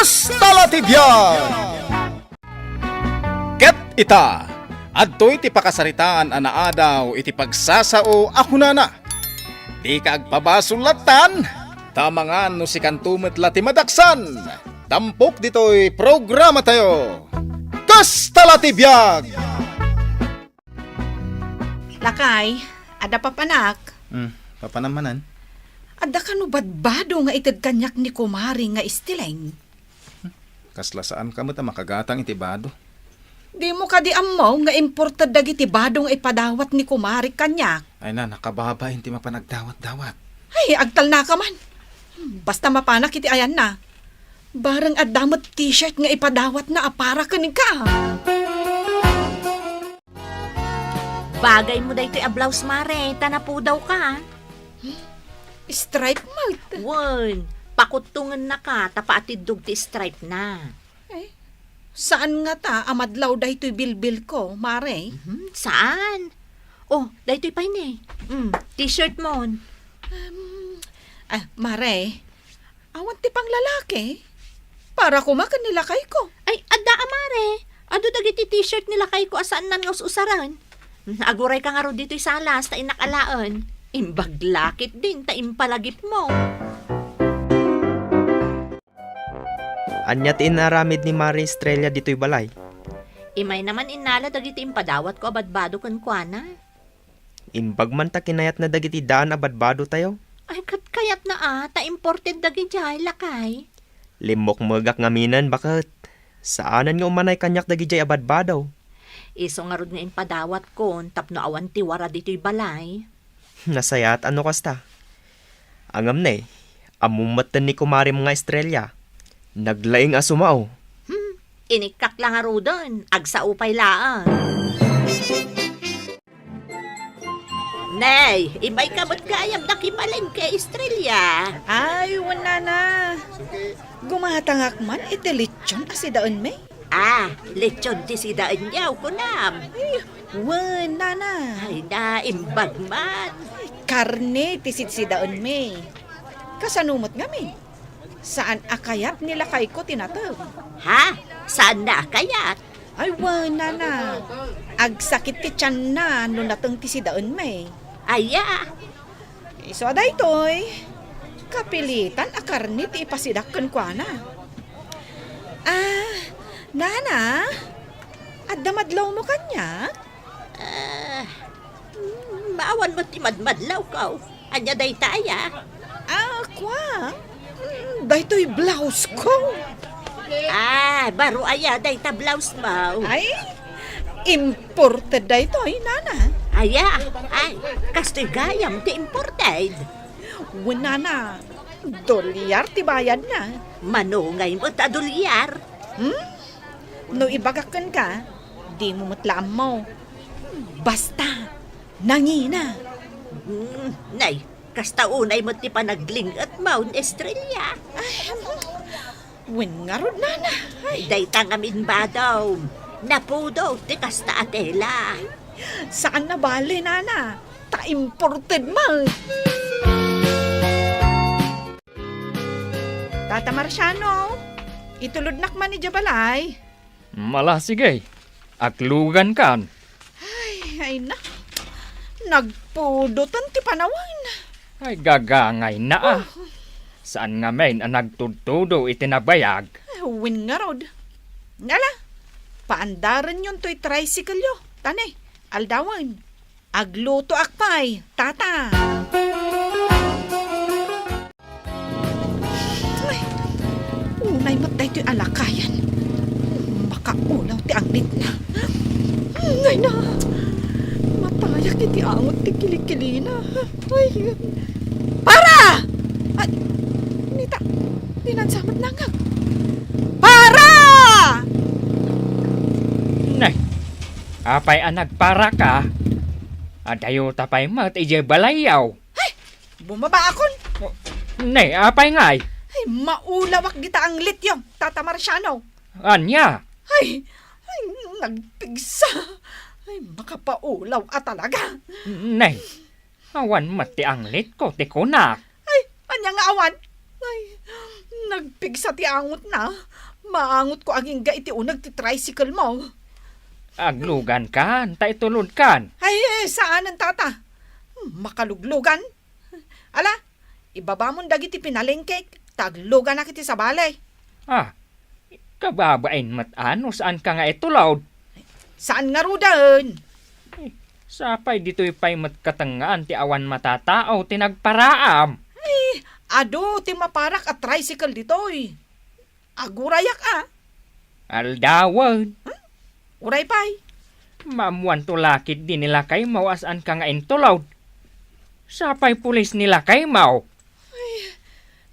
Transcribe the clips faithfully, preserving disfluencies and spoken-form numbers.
Kasta la ti biag! Ket ita, adtoy ti pakasaritaan a naadaw iti pagsasao a kunana, "Dika agpabasol lattan, ta amangan no sikanto met la ti madaksan." Tampok ditoy programatayo. Kasta la ti biag! Lakay, adda papanak? Hmm, papanam manen? Adda kano badbado nga ited kaniak ni kumari nga Esteleng? Kasla saan ka met a makagatang iti bado. Dimo kadi ammo nga imported dagiti bado nga ipadawat ni kumari kaniak? Ay na, nakababain ti mapanagdawat-dawat. Ay, agtalnaka man. Basta mapanak iti ayanna. Bareng adda met t-shirt nga ipadawatna a para kenka. Bagaymo daytoy a blouse, Mare, ta napudawka. Stripe met. Wen, pakuttongennaka ta paatiddog ti stripe na. Eh, saan ngata a madlaw daytoy bilbilko, Mare? Mhm, saan? Oh, daytoy pay ne. Mm, t-shirt mon. Um, ah, Mare, awan ti panglalaki. Para koma ken ni lakayko. Ay, adda a, Mare. Adu dagiti t-shirt ni lakayko a saannan nga us-usaren. Agurayka ngarud ditoy salas ta innak alaen. Imbag la ketdin ta impalagipmo. Ania ti inaramid ni Mare Estrella ditoy balay? Imayna man innala dagiti impadawatko a badbado kenkuana. Imbag man ta kinayatna dagiti daan a badbadotayo. Ay, ket kayatna a, ta imported dagidiay, lakay. Limmukmegak ngaminen, baket. Saanen nga umanay kaniak dagidiay a badbado. Isu ngarud nga impadawatkon tapno awan ti wara ditoy balay. Nasayaat a no kasta. Ngem ne, ammom metten ni kumarem nga Estrella. Naglaing a sumao. Hmm, inikkak la ngaruden, agsao pay laeng. Nay, imayka met gayam nakipalengke, Estrella. Ay, wen, nana. Gumatangak man iti lechon a sidaenmi. Ah, lechon ti sidaenyo, kunam. Ay, wen, nana. Ay, naimbag man. Karne ti sidsidaenmi. Kasano met ngamin? Saan a kayat ni lakayko ti nateng. Ha? Saanna a kayat? Ay, wen, nana. Agsakit ti tianna no nateng ti sidaenmi. Aya. Isu a daytoy, kapilitan a karne ti ipasidak kenkuana. Ah, nana, adda madlawmo kaniak? Ah, mm, awan met ti madmadlawko. Ania dayta aya? Ah, kua? Mm, daytoy blouse ko. Ah, baro aya dayta blouse mo? Ay, imported daytoy, nana. Aya, ay, kastoy gayam ti imported. Wen, nana, dolyar ti bayadna. Mano ngay met a dolyar? Hmm? No ibagak kenka, dimo met la ammo. Basta, nangina. Hmm, nay, kasta unay met ti panagling-etmo, Estrella. Ay, wen ngarud, nana. Ay. Dayta ngamin badom. Napudot ti kasta a tela. Saan a bale, nana. Ta imported man. Tata Marciano, itulodnak man idiay balay. Mala, sige. Aglugankan. Ay, ay na. Nagpudotan ti panawen. Ay, gagangayna a. Oh. Saan ngamin a nagtudtudo iti nabayag? Ay, wen ngarud. Ala, paandarenyon toy tricycle-yo. Ta ne, aldawen. Aglutoak pay, tata. Ay, unay met daytoy a lakayan. Makaulaw ti anglitna. Ay na, mapayak iti angot ti kilikilina. Ay, para! Ay, nita, dinansa met nangag. Para! Nay, apay a nagparaka? Adayota pay met idiay balayyo. Ay, bumaba akon. Ne, apay ngay? Ay, maulawak dita anglityo, Tata Marciano. Ania? Ay, ay, nagpigsa. Ay, makapaulaw a talaga. Ne, awan met ti anglitko, ti kunak. Ay, ania nga awan? Ay, nagpigsa ti angotna. Maangotko agingga iti uneg ti tricycle mo. Aglugankan, ta itulodkan. Ay, saanen, tata. Makaluglugan. Ala, ibabamon dagiti pinalengkek, ta agluganak iti sabali. Ah, kababain met a no saanka nga itulod. Saan ngaruden? Eh, sapay ditoy pay met katengngaan ti awan matatao ti nagparaam. Ay, adu ti maparak a tricycle ditoy. Agurayak a. Aldawen. Hmm? Uray pay. Maammoanto la ketdi ni lakaymo a saanka nga intulod. Sapay pulis ni lakaymo. Ay,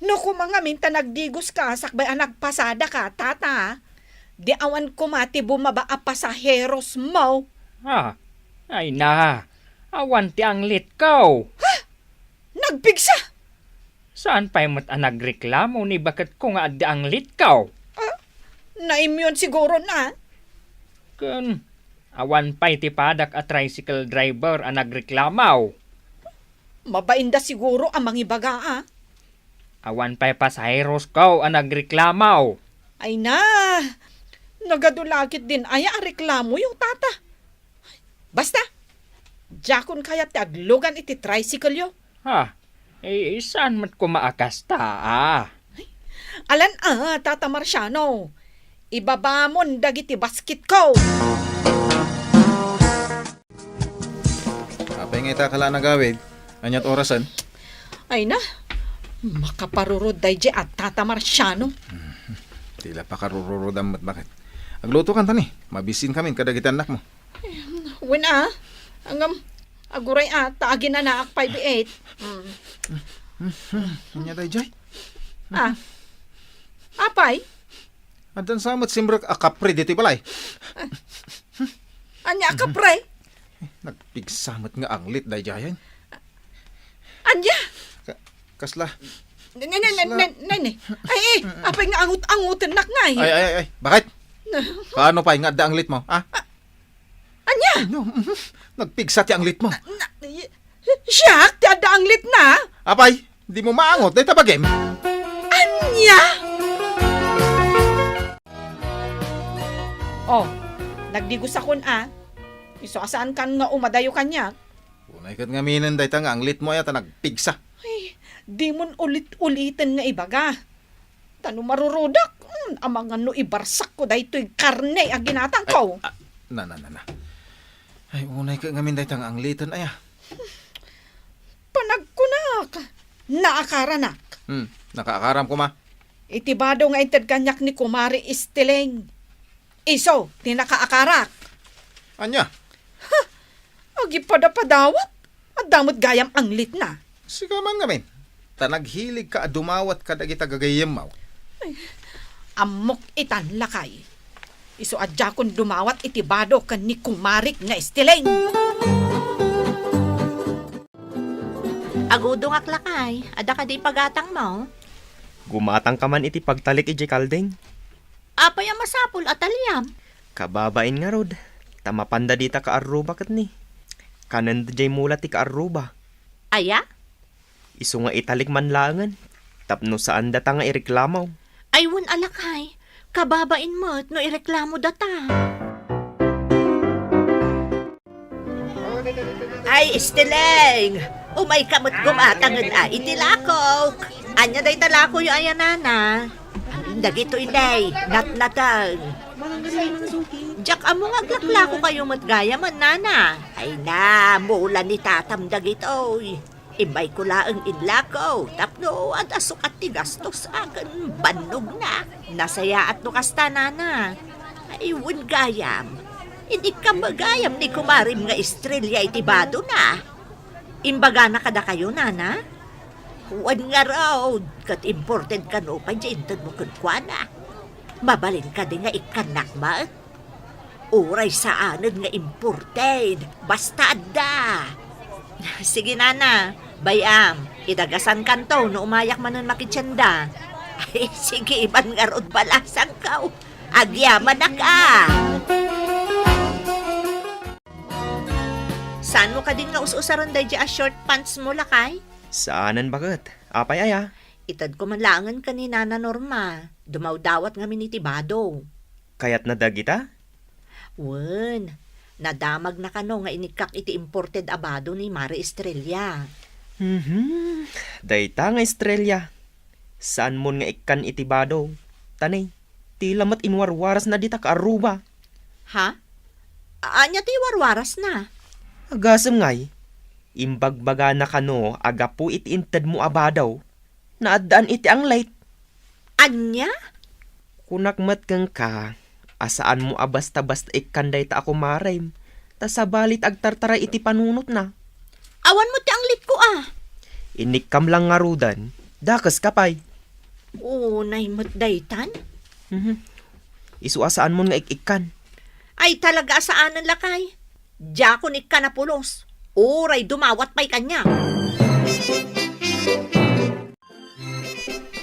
no koma ngamin ta nagdigoska sakbay a nagpasadaka, tata, di awan koma ti bumaba a pasaherosmo. Ah, ay na, awan ti anglitko. Ha? Nagpigsa? Saan pay met a nagreklamo ni baketko nga adda anglitko? Ah, naimyon siguro na. Ken, awan pay ti padak a tricycle driver a nagreklamo. Mabainda siguro a mangibaga, ah. Awan pay pasaherosko a nagreklamo. Ay na, nagadu la ketdin aya a reklamoyo, tata. Basta, diakon kayat ti aglugan iti tricycle-yo. Ha? Eh, saan met koma a kasta, ah? Alan a, Tata Marciano. Ibabamon dagiti basketko. Apay nga ita ka la nagawid? Aniat orasen? Ay na, makaparurod daydi a Tata Marciano. Ti la pakarururodam met baket. Aglutokan ta ni, mabisin kamin kadagiti annakmo. Wen a, ngem, aguray a, ta aginanaak pay biit. Mm. Ania daydiay? Ah. Apay? Addan sa met simrek a kapre ditoy balay. Ania a kapre? Nagpigsa met nga anglit daydiayen. Ania? Ka-, kasla. Ne, ne, ne, ne, Kasla. ne, ne. Ay, eh, apay nga angut-angutennak ngay? Ay, ay, ay, ay. Bakit? Kaano pay nga adda anglitmo, ha? Ania? No, mhm. Nagpigsa ti anglitmo. Na, y-, siak ti adda anglitna? Apay, dimo maangot dayta bagim? Ania? Oh, nagdigosakon a. Isu a saankan nga umadayo kaniak. Unay ket ngaminen dayta nga anglitmo aya ta nagpigsa. Ay, dimon ulit-uliten nga ibaga. Ta no marurudak, mm, amangan no ibarsakko daytoy karne a ginatangko. Ay, ah, na, na, na, na. Ay, unay ket ngamin dayta nga angliten aya. Panagkunak, naakaranak. Hmm, nakaakaram koma. Iti bado nga inted kaniak ni Kumari Esteleng. Isu ti nakaakarak. Ania? Ha! Agipadapadawat? Adda met gayam anglitna. Sika man ngamin, ta naghiligka a dumawat kadagita gagayyemmo. Ay, ammok itan, lakay. Isu a diakon dumawat iti bado ken ni kumarik nga Esteleng. Agudongak, lakay. Adda kadi ipagatangmo? Gumatangka man iti pagtalik idiay kalding. Apay a masapul a taliam? Kababain ngarud, ta mapanda dita kaarruba ket ni. Kanenda diay mula ti kaarruba. Aya? Isu nga italik man laengen, tapno saan data nga ireklamo. Ay, wen a, lakay, kababain met no ireklamo data. Ay, Esteleng! Umayka met gumatangen a iti lakok. Ania dayta lakoyo aya, nana? Dagitoy lay, natnateng. Diak ammo nga aglaklakokayo met gayamen, nana. Ay na, mula ni tatam dagitoy. Immayko laeng inlako tapno adda sukat ti gastos a ken bannogna. Nasayaat no kasta, nana. Ay, wen gayam. Inikkam gayam ni kumarim nga Estrella iti badona. Imbagana kadakayo, nana? Wen ngarud, ket imported kano pay ti intedmo kenkuana. Mabalin kadi nga ikkannak met? Uray saanen nga imported, basta adda. Sige, nana, bay-am, idagasankanto no umayak manen makitienda. Ay, sige, iban ngarud balasangko. Agyamanak a. Saanmo kadin nga us-usaren daydi a short pants mo, lakay? Saanen baket. Apay aya? Itedko man laengen ken ni Nana Norma. Dumawdawat ngamin iti bado. Kayatna dagita? Wen, nadamagna kano nga inikkak iti imported a bado ni Mare Estrella. Mhm. Dayta nga Estrella, saanmon nga ikkan iti bado. Tanay, tila met inwarwarasna dita kaaruba. Ha? Ania ti warwarasna? Agasem ngay, imbagbagana kano a gapu iti intedmo a bado, naaddaan iti anglit. Ania? Kunak met kenka a saanmo a basta-basta ikkan dayta a kumarem, ta sabali ti agtartaray iti panunotna. Awan met ti anglitko a. Inikkam lang ngaruden, dakeska pay. Unay met daytan? Mhm. Isu a saanmon nga ik-ikkan. Ay, talaga a saanen, lakay. Diakon ikkana pulos. Uray dumawat pay kaniak.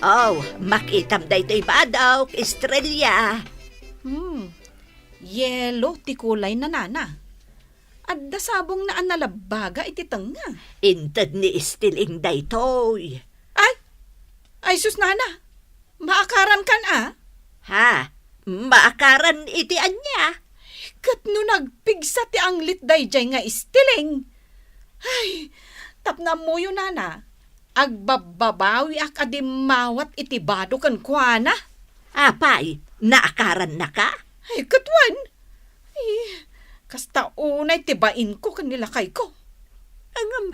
Oh, makitam daytoy badok, Estrella. Hmm, yelo ti kulay na, Nana. Adda sabongna a nalabbaga iti tengnga. Inted ni Estiling daytoy. Ay! Ay, sus, Nana! Maakaran kan a? Ha? Maakaran iti ania? Ket no nagpigsa ti anglit daydiay nga Estiling. Ay, tapno ammoyo, Nana, agbabbabawiak a dimmawat iti bado kenkuana. Apay, naakarannaka? Ay, ket wen. Ay, kasta unay ti bainko ken ni lakayko. Ngem,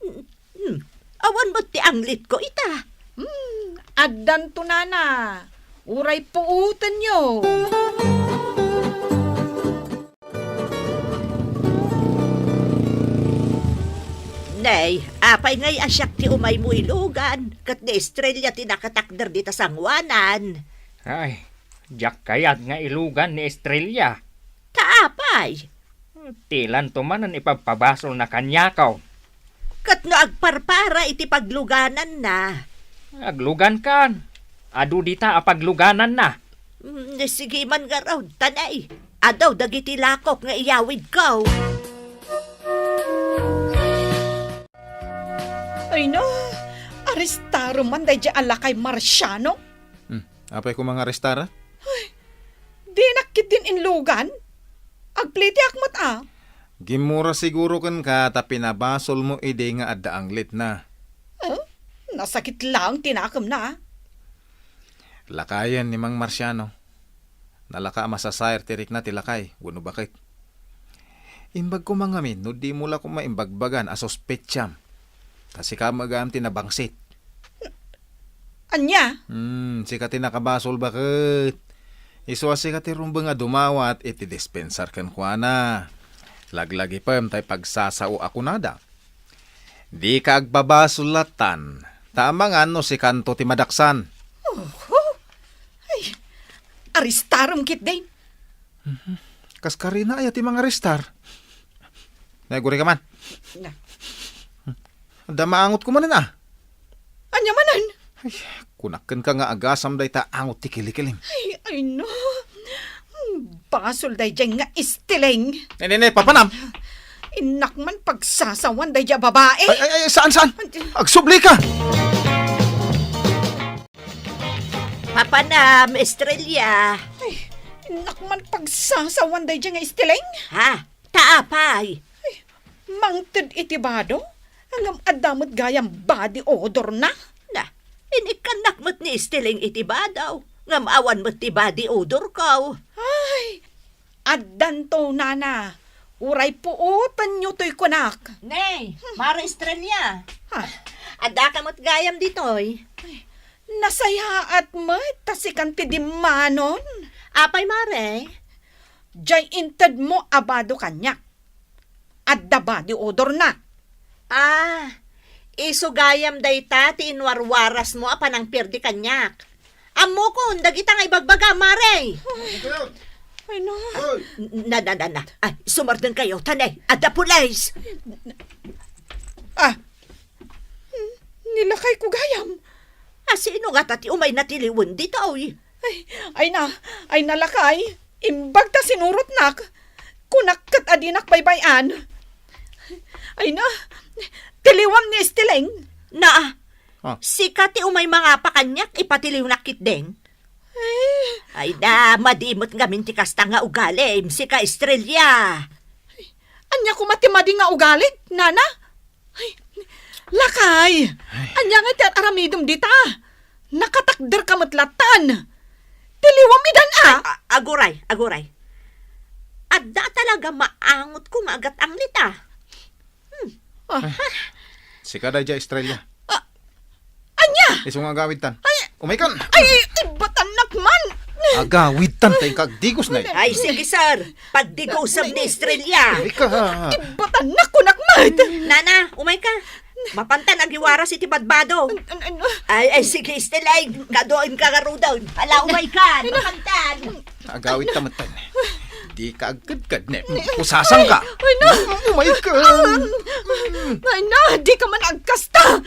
Hmm, awan met ti anglitko ita. Hmm, addanto, Nana. Uray puotenyo. Nay, apay ngay a siak ti umaymo ilugan, ket ni Estrella ti nakatakder dita sangoanan? Ay, diak kayat nga ilugan ni Estrella. Ta apay? Dilanto manen ipagpabasolna kaniak. Ket no agparpara iti paglugananna? Aglugankan. Adu dita a paglugananna. Mm, sige man ngarud, tanay. Adu dagiti lakok nga iyawidko. Ay na, arestaro man daydiay a lakay Marciano. Hmm, apay koma nga arestara? Ay, dinak ketdin inlugan. Agplitiak met a. Gimmura siguro kenka ta pinabasolmo idi nga adda anglitna. Eh, nasakit laeng ti nakemna, a. Lakayen ni Mang Marciano. Nalaka a masasair ti rikna ti lakay, wenno baket. Imbag koma ngamin no dimo la koma imbagbagan a suspetsam. Ta sika met gayam ti nabangsit. Ania? Hmm, sika ti nakabasol baket. Isu a sika ti rumbeng a dumawat iti dispensar kenkuana. Laglagipem ta ipagsasao a kunada. Dika agbabasol lattan, ta amangan no sikanto ti madaksan. Oho. Ay, arestarem ketdin. Mhm. Kas karina aya ti mangarestar? Nagurika man. Na. Adda maangotko manen a. Ania manen? Ay, kunak kenka nga agasam dayta angot ti kilikilim. Ay, ay no. Basol daydiay nga Estiling. Ne, ne, ne, papanam. Innak man pagsasawan daydiay a babae. Ay, ay, ay, saan, saan? Ay, agsubli ka. Papanam, Estrella. Ay, innak man pagsasawan daydiay nga Estiling. Ha? Ta apay? Ay, mangted iti bado? Ngem adda met gayam body odor na? Na, inikkannak met ni Estiling iti bado, ngem awan met ti body odor ko. Ay, addanto, nana. Uray puotenyo toy kunak. Nay, Mare Estrella. Ha? Addaka met gayam ditoy. Ay, nasayaat met ta sikan ti dimmanon. Apay, Mare? Jay intedmo a bado kaniak. Adda body odor na. Ah, isu gayam dayta ti inwarwarasmo a panangpirdi kaniak. Ammokon dagita nga ibagbaga, Mare. Ay, no. Hoy! Na, na, na, na. Ay, sumardeng kayo, tanay. Adda pulis. Ah, nilakay ko gayam. Ah, sino nga ta ti umay natiliwen ditoy? Ay, ay na, ay na lakay. Imbag ta sinurotnak. Kunak ket a dinak baybay-an. Ay na, tiliwam ni Estiling. Na, Ah. Sika ti umay mangapa kaniak, ipatiliwnak ketdin. Ay da, madi met ngamin ti kasta nga ugalim, sika Estrella. Ania koma ti madi nga ugalim, nana? Ay, lakay! Ay. Ania nga ti ar-aramidem dita? Nakatakder ka met latta. Tiliwam idan a! Ay, a-, aguray, aguray. Adda talaga maangotko nga agat-anglit a. Hmm. Ah. Ay, sika daydiay, Estrella. Ah, ania? Isu nga agawidtan. Ay. Umaykan. Ay, ibatannak man. Agawidtan ta inka agdigos, nay. Ay, sige, sir. Pagdigosem ni Estrella. Ay, ka. Ibatannak kunak met. Nana, umayka. Mapantan agiwaras iti badbado. An-, an-, ano? Ay, ay, sige, Estrella, ay, kaduain ka garuden. Ala, umayka. Mapantan. Agawidta met. Dika agkedked, ne. Pusasangka. Ay, na. Umayka. Ay, na, dika man agkasta.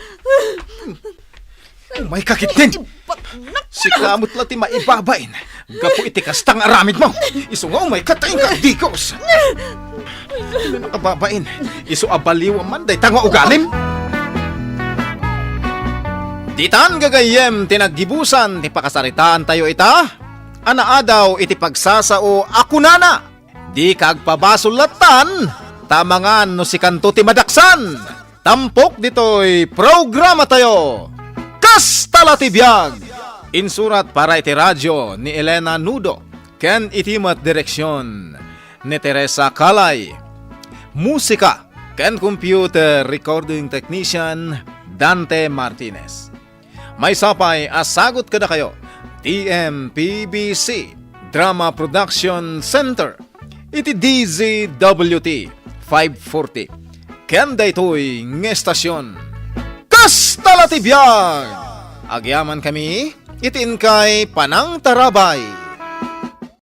Umayka ketdin. Ibatannak. Sika met la ti maibabain gapu iti kasta nga aramidmo. Isu nga umayka ta inka agdigos. Dika makababain. Isu a baliwam man dayta nga ugalim. Ditan gagayyem ti naggibusan ti pakasaritaantayo ita. Anaadaw iti pagsasao a kunana, "Dika agpabasol lattan, ta amangan no sikanto ti madaksan." Tampok ditoy programatayo, Kasta la ti Biag. Insurat para iti radio ni Elena Nudo ken iti met direksion ni Teresa Calay. Musika ken computer recording technician, Dante Martinez. Maysa pay a sagut kadakayo ti M P B C Drama Production Center iti D Z W T five forty. Ken daytoy nga estasion, Kasta la ti Biag! Agyamankami iti inkay panangtarabay.